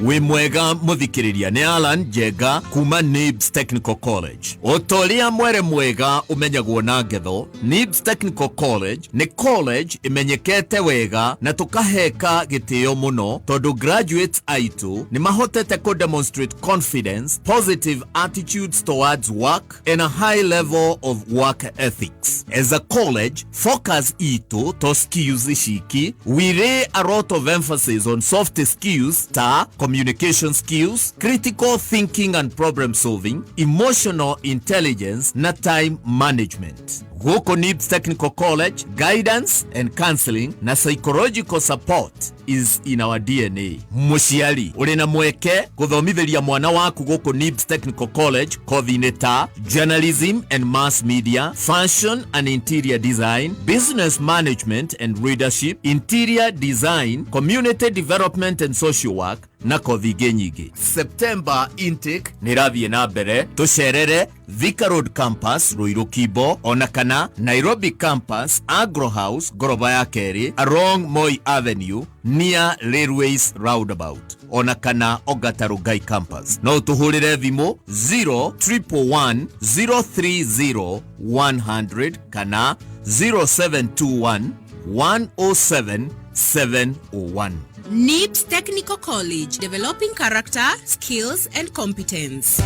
Wĩ mwega mũthikĩrĩria, nĩ Alan Njenga kuma Nibs Technical College. O ta ũrĩa mwere mwega ũmenyagwo na ngetho, Nibs Technical College nĩ college ĩmenyekete wega na tũkaheka gĩtĩo mũno tondũ graduates aitũ nĩ mahotete kũ demonstrate confidence, positive attitudes towards work and a high level of work ethics. As a college, focus itũ to skills ciki, we lay a lot of emphasis on soft skills ta communication skills, critical thinking and problem solving, emotional intelligence na time management. Gũkũ Nibs Technical College, guidance and counseling na psychological support is in our DNA. Mũciari ũrĩ na mweke gũthomithĩria mwana waku gũkũ Nibs Technical College kothi-inĩ ta journalism and mass media, fashion and interior design, business management and leadership, interior design, community development and social work na kothi ingĩ nyingĩ. September intake nĩ ĩrathiĩ na mbere. Tũcerere Thika Road Campus, Ruiru Kimbo, ona kana Nairobi Campus, Agro House, ngoroba ya kerĩ along Moi Avenue near Railways Roundabout, ona kana Ongata Rongai Campus. No ũtũhũrĩre thimũ 0111 030 100 kana 0721 107 701. NIBS Technical College, developing character, skills and competence.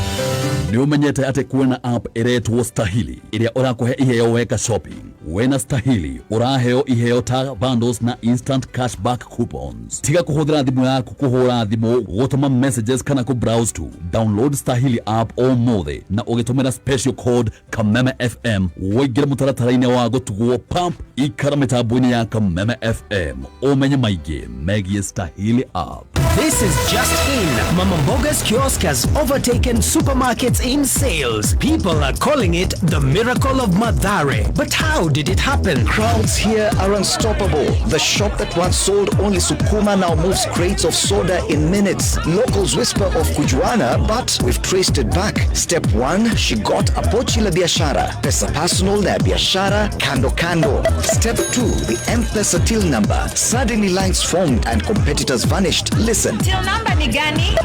Nĩ ũmenyete atĩ kwĩna app ĩretwo Stahili ĩrĩa ũrakũhe iheo weka shopping. Wena Stahili ũraheo iheo ta bundles na instant cashback coupons. Tiga kũhũthĩra thimũ yaku kũhũra thimũ, gũtũma messages kana kũ browse tu. Download Stahili app ũmũthĩ na ũgĩtũmĩra special code Kameme FM ũingĩre mũtaratara-inĩ wa gũtugwo pump. Ikara mĩtambo-inĩ ya Kameme FM ũmenye maingĩ megiĩ Stahili app. This is just in. Mama Mboga's kiosk has overtaken supermarkets in sales. People are calling it the miracle of Mathare. But how did it happen? Crowds here are unstoppable. The shop that once sold only sukuma now moves crates of soda in minutes. Locals whisper of kujuana, but we've traced it back. Step one, she got a pochi la biashara. Pesa personal na biashara kando kando. Step two, the M-Pesa till number. Suddenly lines formed and competitors vanished. Listen. Till number ni gani?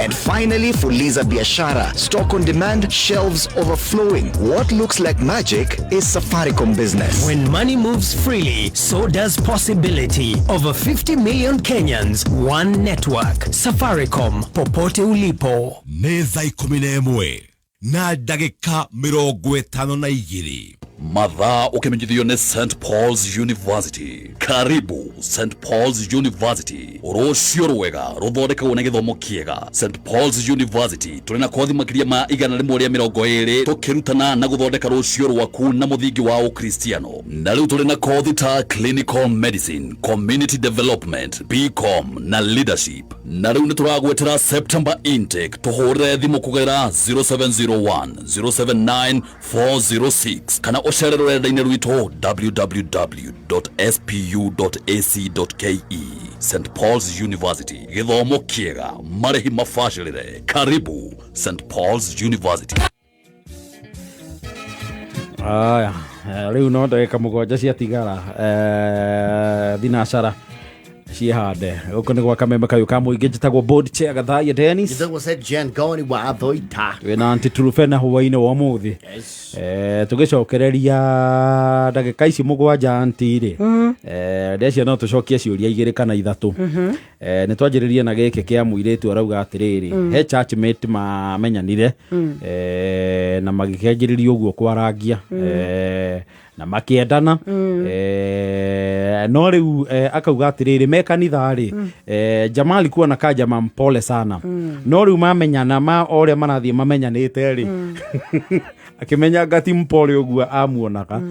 And finally, Fuliza Biashara. Stock on demand, shelves overflowing. What looks like magic is Safaricom business. When money moves freely, so does possibility. Over 50 million Kenyans, one network. Safaricom, popote ulipo. Nĩ thaa 11 na ndagĩka 52. Mathaa ũkĩmenyithio nĩ St Paul's University. Karibu St Paul's University. Rũciũ rwega rũthondekagwo na gĩthomo kĩega. St Paul's University tũrĩ na kothi makĩria ma 120 tũkĩrutana na gũthondeka rũciũ rwaku na mũthingi wa Ũkristiano. Na rĩu tũrĩ na kothi ta Clinical Medicine, Community Development, BCom na Leadership. Na rĩu nĩ tũragwetera September intake, tũhũrĩre thimũ kũgerera 0701 079 406 kana ũcere rũrenda-inĩ rwitũ www.spu.ac.ke. St Paul's University, gĩthomo kĩega, marĩhi mabacĩrĩre. Karibu St Paul's University. Aya, rĩu no ndagĩka 7 ciatigara, thinacara ciĩhande. Gũkũ nĩ gwa kameme kayũ ka mũingĩ. Njĩtagwo board chair Gathaiya Dennis. Njĩtagwo Sergeant Goni wa Thoita. Twĩna Aunty Trufena hwainĩ wa ũmũthĩ. Tũgĩcokereria ndagĩka ici 7, aunty rĩ, ndecia no tũcokie ciũria igĩrĩ kana ithatũ. Nĩ twanjĩrĩrie na gĩkĩ kĩa mũirĩtu arauga atĩrĩrĩ, he churchmate mamenyanire, na magĩkĩanjĩrĩria ũguo kwarangia, na makĩendana. No rĩu akauga atĩrĩrĩ, me kanitha rĩ, jamaa alikuwa na kajama mpole sana, no rĩu mamenyana, ma o ũrĩa marathiĩ mamenyanĩte rĩ, akĩmenya ngati mpole ũguo amuonaga.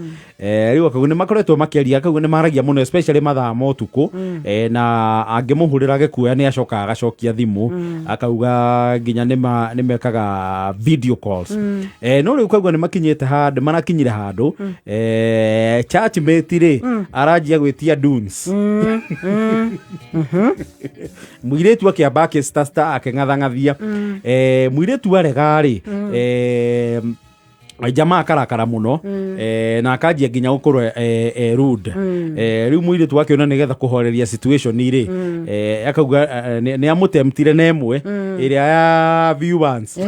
Rĩu akauga nĩ makoretwo makĩaria, akauga nĩ maragia mũno, especially mathaa ma ũtukũ, na angĩmũhũrĩra gĩkuoya nĩ acokaga agacokia thimũ. Akauga nginya nĩ mekaga video calls. No rĩu kauga nĩ makinyĩte handũ, marakinyire handũ, church mate rĩ, aranjia gwĩtia dunes. Mũirĩtu akĩamba akĩstasta, akĩng'athang'athia. Mũirĩtu arega rĩ, jamaa akarakara mũno, na akanjia nginya gũkorwo rude. Rĩu mũirĩtu akĩona nĩgetha kũhoreria situation rĩ, akauga nĩ amũtemtire na ĩmwe ĩrĩa ya view once.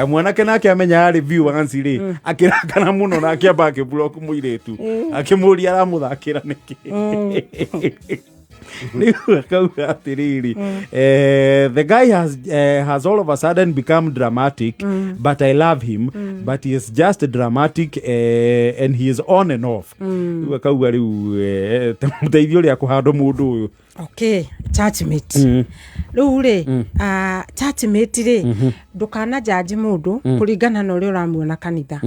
Mwanake nake amenya yarĩ view once rĩ, akĩrakara mũno na akĩamba akĩblock mũirĩtu, akĩmũria aramũthakĩra nĩkĩ. Rĩu akauga atĩrĩrĩ, the guy has all of a sudden become dramatic, but I love him, but he is just dramatic, and he is on and off. Rĩu akauga rĩu mũteithio ũrĩa kũhandwo mũndũ ũyũ. Okay, churchmate rĩu rĩ, churchmate rĩ, ndũkana judge mũndũ kũringana na ũrĩa ũramuona kanitha,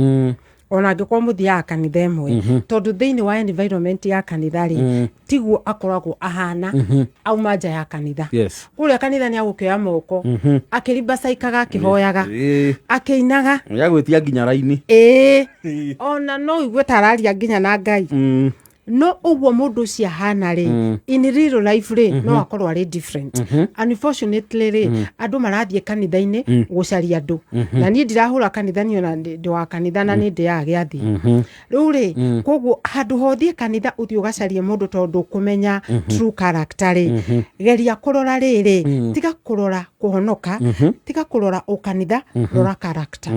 ona angĩkorwo mũthiaga kanitha ĩmwe, tondũ thĩinĩ wa environment ya kanitha rĩ, tiguo akoragwo ahana auma nja ya kanitha. Kũrĩa kanitha nĩ agũkĩoya moko akĩrimbacaikaga, akĩhoyaga, akĩinaga. Ya gwĩtia nginya raini. Ĩĩ, ona no igue ta araria nginya na Ngai. No ũguo mũndũ ũcio ahana rĩ, in real life rĩ, no akorwo arĩ different. Unfortunately rĩ, andũ marathiĩ kanitha-inĩ gũcaria andũ, na niĩ ndirahũra kanitha, niĩ ona ndĩ wa kanitha na nĩ ndĩaga gĩathĩ. Rĩu rĩ, koguo handũ ha ũthiĩ kanitha ũthiĩ ũgacarie mũndũ tondũ kũmenya true character rĩ, geria kũrora rĩrĩ, tiga kũrora kũhonoka, tiga kũrora ũkanitha, rora character.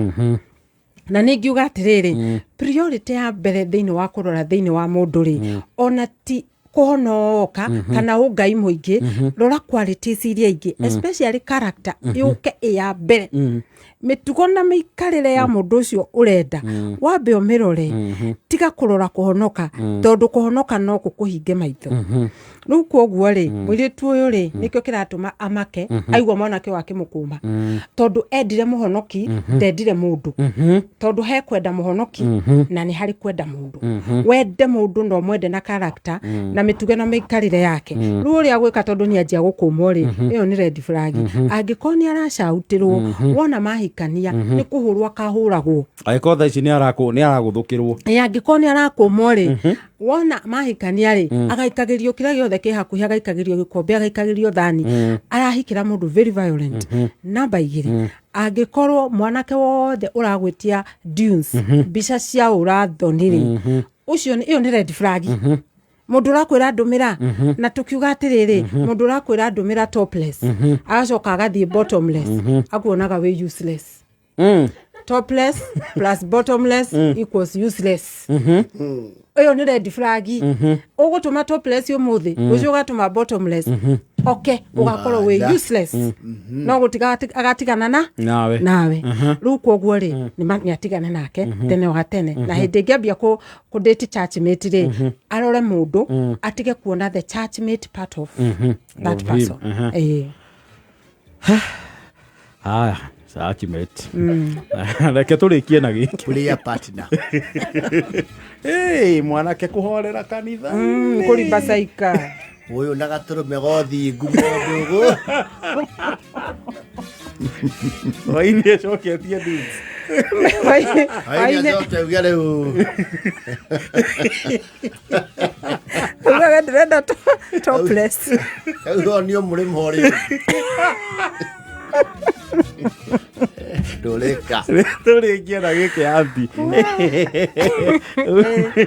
Na nĩ ngiuga atĩrĩrĩ, priority ya mbere thĩinĩ wa kũrora thĩinĩ wa mũndũ rĩ, ona ti kũhonoka kana ũngai mũingĩ, rora qualities iria ingĩ, especially character, yũke ĩ ya mbere. Mĩtugo na mĩikarĩre ya mũndũ ũcio ũrenda, wambe ũmĩrore, tiga kũrora kũhonoka, tondũ kũhonoka no gũkũhinge maitho. Rĩu koguo rĩ, mũirĩtu ũyũ rĩ, nĩkĩo kĩratũma amake aigua mwanake wake mũkũma, tondũ endire mũhonoki, ndendire mũndũ, tondũ he kwenda mũhonoki na nĩ harĩ kwenda mũndũ. Wende mũndũ no mwende na character na mĩtugo na mĩikarĩre yake. Rĩu ũrĩa gwĩka, tondũ nĩ anjia gũkũmwo rĩ, ĩyo nĩ red flag. Angĩkorwo nĩ aracautĩrwo, wona mahikania nĩ kũhũrwo akahũragwo. Angĩkorwo thaa ici nĩ aragũthũkĩrwo. Ĩ, angĩkorwo nĩ arakũmwo rĩ, wona mahikania rĩ, agaikagĩrio kĩrĩa gĩothe kĩ hakuhĩ, agaikagĩrio gĩkombe, agaikagĩrio thani, arahikĩra mũndũ very violent. Namba 2, angĩkorwo mwanake wothe ũragwĩtia dunes, mbica cia ũrathoni rĩ, ũcio ĩyo nĩ red flag. Mũndũ ũrakwĩra ndũmĩra, na tũkiuga atĩrĩrĩ, mũndũ ũrakwĩra ndũmĩra topless, agacoka agathiĩ bottomless, akuonaga wĩ useless. Topless plus bottomless equals useless. Ĩyo nĩ red flag. Ũgũtũma topless ũmũthĩ, rũciũ ũgatũma bottomless. Oke ũgakorwo wĩ Aja. useless, no gũtiga agatigana na Nawe. Nawe. Rĩu koguo rĩ, nĩ atigane nake tene wa tene. Na hĩndĩ ĩngĩ ambia kũ date churchmate rĩ, arore mũndũ, atige kuona the churchmate part of that Of him. person. Ĩĩ. Haya, churchmate. Reke tũrĩkie na gĩkĩ. Prayer partner. Hey, mwanake kũhorera kanitha. Kũribacaika. Ũyũ na gatũrũme gothingu mũndũ. Waini acoketie dudes. Aini acoke uge rĩu. Ugaga ndĩrenda topless. Rĩu nĩ mũrĩmo ũrĩ. Ndũrĩka. Tũrĩkie na gĩkĩ anti.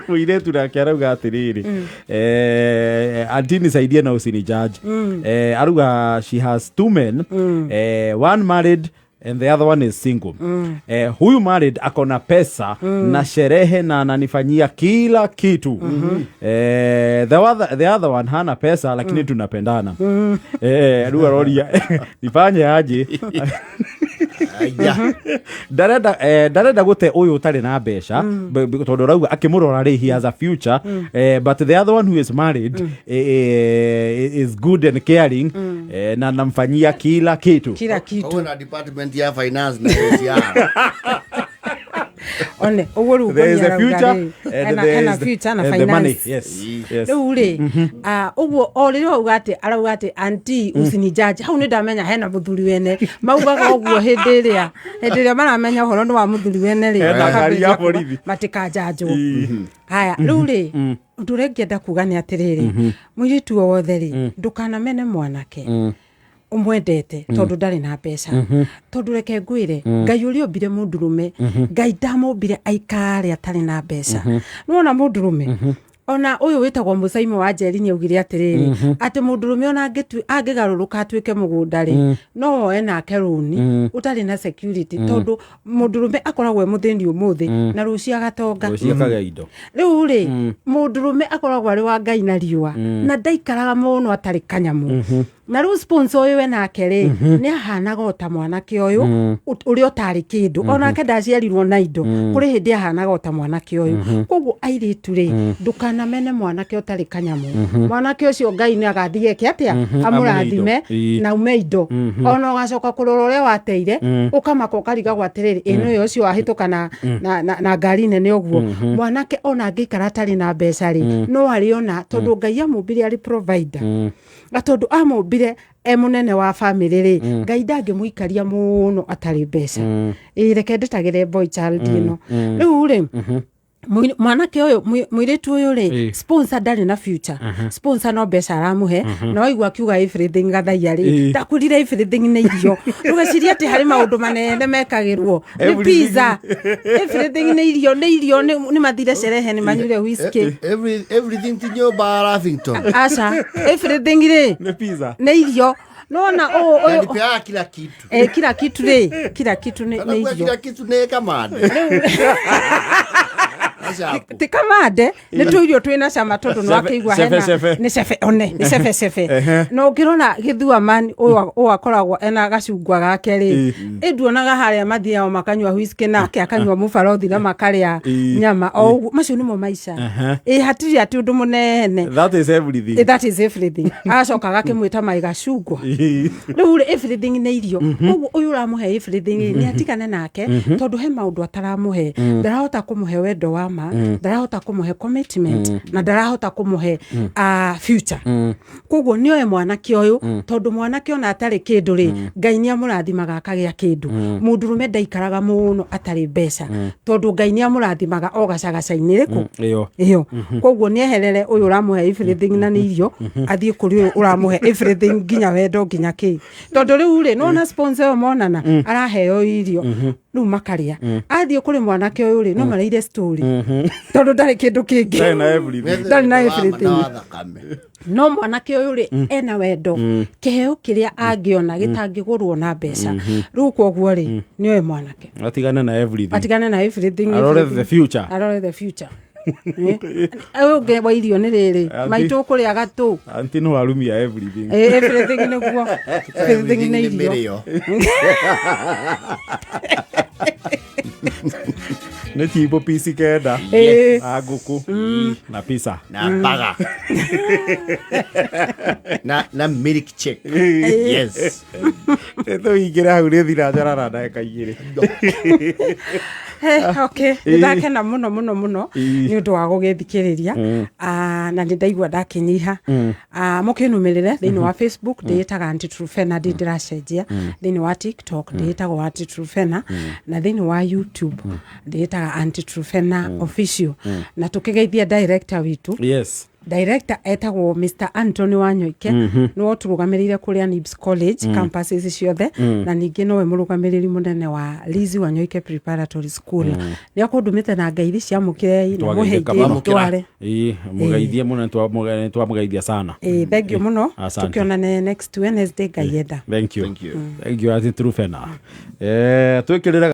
Mũirĩtu nake arauga atĩrĩrĩ, "Aunty, nisaidie na usinijudge." Arauga she has two men, one married and the other one is single. Huyu married akona pesa na sherehe na ananifanyia kila kitu. The other one hana pesa, lakini tunapendana. Rĩu aroria nifanye aje? Ndarenda gũte ũyũ ũtarĩ na mbeca, tondũ arauga akĩmũrora rĩ, he has a future, but the other one who is married is good and caring, na namfanyia kila kitu. Kila kitu. Koguo na department ya finance na HR. One ũguo rĩu. There is a future and and there hena is the, future na and the money. finance. Yes. Rĩu rĩ, ũguo o rĩrĩa auga atĩ, arauga atĩ, "Aunty, usinijudge," hau nĩ ndamenya hena mũthuri wene. Maugaga ũguo hĩndĩ ĩrĩa maramenya ũhoro nĩ wa mũthuri wene rĩ. Hena ngari ya Makambĩrĩria kuga, borithi. matikanjanjwo. Haya, rĩu rĩ, ũndũ ũrĩa ingĩenda kuga nĩ atĩrĩrĩ, mũirĩtu o wothe rĩ, ndũkanamene mwanake ũmwendete tondũ ndarĩ na mbeca, tondũ reke ngwĩre, Ngai ũrĩa ombire mũndũrũme, Ngai ndamũmbire aikare atarĩ na mbeca. Nĩwona mũndũrũme ona ũyũ wĩtagwo Mũcaimo wa Njeri nĩ augire atĩrĩrĩ, atĩ mũndũrũme ona angĩgarũrũka atuĩke mũgũnda rĩ, no woe nake rũni ũtarĩ na security, tondũ mũndũrũme akoragwo e mũthĩni ũmũthĩ na rũciũ agatonga. Rũciũ akagĩa indo. Rĩu rĩ, mũndũrũme akoragwo arĩ wa Ngai na riũa na ndaikaraga mũno atarĩ kanyamũ. Na rĩu sponsor ũyũ we nake rĩ, nĩ ahanaga o ta mwanake ũyũ ũrĩa ũtarĩ kĩndũ, onake ndaciarirwo na indo. Kũrĩ hĩndĩ ahanaga o ta mwanake ũyũ. Koguo airĩtu rĩ, ndũkanamene mwanake ũtarĩ kanyamũ. Mwanake ũcio Ngai nĩ agathiĩ eke atĩa? Amũrathime. Indo. Na ume indo, ona ũgacoka kũrora ũrĩa wateire, ũkamaka, ũkarigagwo atĩrĩrĩ, ĩ nĩwe ũcio wahĩtũka na ngari nene ũguo. Mwanake ona angĩikara atarĩ na mbeca rĩ, no arĩona, tondũ Ngai amũmbire arĩ provider, na tondũ amũmbire e mũnene wa bamĩrĩ rĩ, Ngai ndangĩmũikaria mũno atarĩ mbeca. Ĩ reke ndetagĩre boy child ĩno. Rĩu rĩ, mwanake ũyũ, mũirĩtu ũyũ rĩ, sponsor ndarĩ na future. Sponsor no mbeca aramũhe, na waigua akiuga everything gathaia rĩ, ndakwĩrire everything nĩ irio. Ndũgecirie atĩ harĩ maũndũ manene mekagĩrwo nĩ Everything. pizza. Everything nĩ irio, nĩ irio, nĩ mathire cerehe, nĩ manyuire whisky. Everything ti nyũmba ya Lavington. Aca, everything rĩ Nĩ pizza. Nĩ irio. Nona ũyũ ũyũ Nanipeaga kila kitu. Kila kitu rĩ, kila kitu nĩ Anakuwa irio. kila kitu nĩ kamande. Aca. Ti kamande, nĩ tũirio twĩna cama, tondũ nĩ wakĩigua Cebe, hena cebe. nĩ cebe, one nĩ cebe cebe. Na ũngĩrora gĩthua man ũyũ akoragwo ena gacungwa gake rĩ, ĩ nduonaga harĩa mathiao makanyua whisky nake akanyua mũbarothi na makarĩa nyama o ũguo. Macio nĩmo maica. Ĩ hatirĩ atĩ ũndũ mũnene. That is everything. That is everything. Agacoka agakĩmwĩta mai gacungwa. Rĩu rĩ, everything nĩ irio. Koguo ũyũ ũramũhe everything rĩ, nĩ atigane nake, tondũ he maũndũ ataramũhe. Ndarahota kũmũhe wendo wa ma, ndarahota kũmũhe commitment, na ndarahota kũmũhe future. Koguo nĩ oe mwanake ũyũ, tondũ mwanake ona atarĩ kĩndũ rĩ, Ngai nĩ amũrathimaga akagĩa kĩndũ. Mũndũrũme ndaikaraga mũno atarĩ mbeca, tondũ Ngai nĩ amũrathimaga o gacagaca-inĩ rĩkũ Ĩyo. Ĩyo. Koguo nĩ eherere ũyũ ũramũhe everything na nĩ irio, athiĩ kũrĩ ũyũ ũramũhe everything, nginya wendo, nginya kĩ. Tondũ rĩu rĩ, nona sponsor ĩyo monana araheo irio rĩu makarĩa, athiĩ kũrĩ mwanake ũyũ rĩ, no mareire story, tondũ ndarĩ kĩndũ kĩngĩ. Ndarĩ na everything. Ndarĩ na everything. Na wa thakame. No mwanake ũyũ rĩ, ena wendo, kĩheo kĩrĩa angĩona gĩtangĩgũrwo na mbeca. Rĩu koguo rĩ, nĩ oe mwanake. Atigane na everything. Atigane na everything. Arore Everything. the future. Arore the future. Ũyũ ũngĩ wa irio nĩ rĩrĩ, Auntie. maitũ ũkũrĩaga tũ. Auntie no arumia everything. Eh, everything nĩguo. Everything nĩ Nĩ irio. mĩrĩo. Nĩ chimbo pici 9. Ĩĩ. Na ngũkũ na pizza. Na baga. Na milk check. Yes. Tũingĩre hau nĩ thinacara na ndagĩka 2. Hey, okay, nĩ ndakena mũno mũno mũno Ĩĩ. nĩ ũndũ wa gũgĩthikĩrĩria. Ah, na nĩ ndaigua ndakĩnyiha. Ah, mũkĩnũmĩrĩre thĩinĩ wa Facebook, ndĩĩtaga Aunty Truphena, ndĩ ndĩracenjia. Thĩinĩ wa TikTok ndĩĩtagwo Aunty Truphena, na thĩinĩ wa YouTube ndĩĩtaga Aunty Truphena Official. Na tũkĩgeithia director witũ. Yes. Director etagwo Mr Anthony Wanyoike, nĩwe ũtũrũgamĩrĩire kũrĩa Nibs College campuses ciothe, na ningĩ nowe mũrũgamĩrĩri mũnene wa Lizzy Wanyoike Preparatory School. Nĩ akũndũmĩte na ngeithi ciamũkĩrei na mũhe ingĩ tware. Ĩĩ, mũgeithie mũno, nĩ twamũgeithia sana. Ĩĩ, thank you mũno. Asante. Tũkĩonane next Wednesday, Ngai enda. Thank you. Thank you. Thank you, Auntie Truphena. Twĩkĩrĩre.